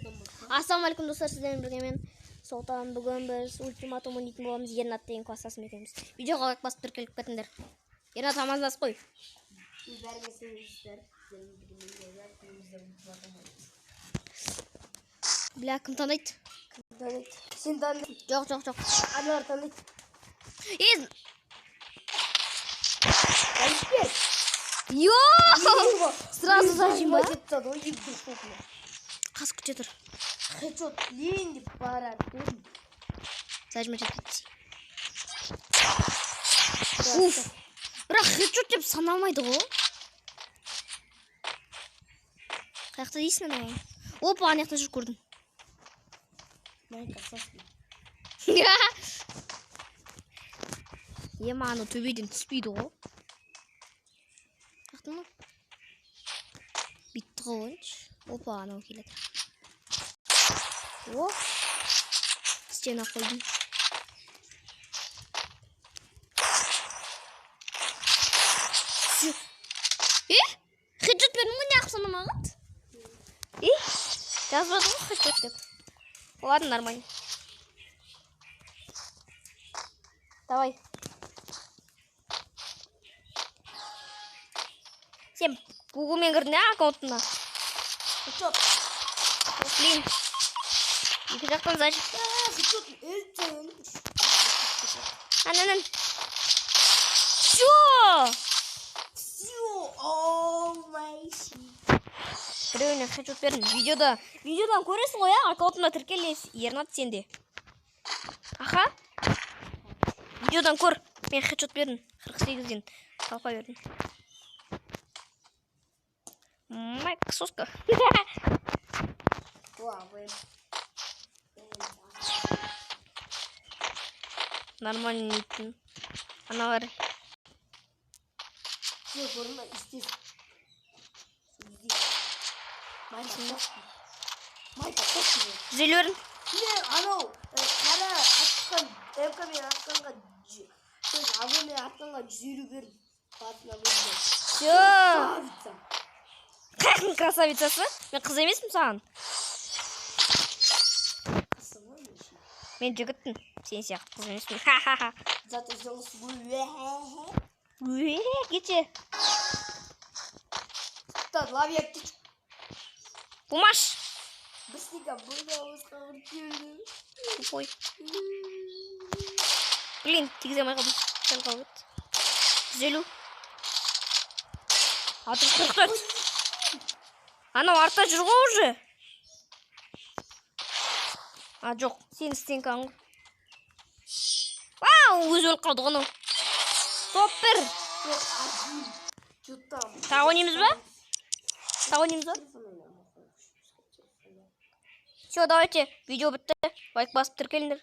Ассалаумағалейкум, достар! Сіздермен бірге мен, Солтан. Бүгін біз ультиматум ойнайтын боламыз Ернат деген класстасым екеуміз. Видеоға лайк басып, тіркеліп кетіңдер. Ернат, амандасып қой. Бәріңе сәлеметсіздер. Сіздермен бірге мен, Ернат. Бүгін бізде ультиматум ойнаймыз. Бля, кім таниды? Кім таниды? Сен таниды. Жоқ, жоқ, жоқ. Аналар таниды. Е! Танып бер. Йо, сразу зажим ба? Жетіп тастады ғой екі штуканы. Қас күте тұр. Хедшот лейін деп барады дедім. Зажимать етпейді. Уф, бірақ хедшот деп саналмайды ғой. Қай жақта дейсің анау? Опа, ана жақта жүр, көрдім. Майка соски. Ема, анау төбеден түспейді ғой. Қаяқта мынау? Бүйтті ғой, ойыншы. Опа, анау келеді. О, стена қойдым. Всё. Е, хедшот бердім ғой, неғып санамаған? Е, жазбады ғой хедшот деп. Ладно, нормально. Давай. Сен гуглмен кірдің, иә, аккаунтына? Хедшот. Блин, екі жақтан зажим. Хедшот өліп. Ананан. Все. Все, oh my shit. Біреуіне хедшот бердім. Видеода, видеодан көресің ғой, иә, аккаунтыма тіркел, Ернат, сен де. Аха. Видеодан көр. Мен хедшот бердім. 48-ден талпа бердім. Майк, соска. Слабый. Нормально неттім. Аналар. Все, көрме, естественно. Здесь. Майка соски. Майка соски. 150 бердім. Мен анау қара атқан МК-мен атқанға, то есть АВ-мен атқанға 150 бердім. Басына бөлді. Все. Красавица. Қаяқтың красавицасы? Мен қыз емеспін саған. Қызсың ғой мен ше. Мен жігітпін. Сен сияқты қыз емеспін. Ха-ха-ха. Зато сен қыз. Уе, кете. Так, лови аптечку. Бумаш. Быстренько бұны ауызға ұрып келді. Тупой. Блин, тигізе алмай қалдым. Сәл қалып кетті. 150. 644. Анау артта жүр ғой уже. А, жоқ, сенің стенкаң ғой. Вау, өзі өліп қалды ғой анау. Топ бір. Жоқ, один. Че там? Тағы ойнаймыз ба? Тағы ойнаймыз ба? Телефон ойнамай. Все, давайте, видео бітті. Лайк басып, тіркеліңдер.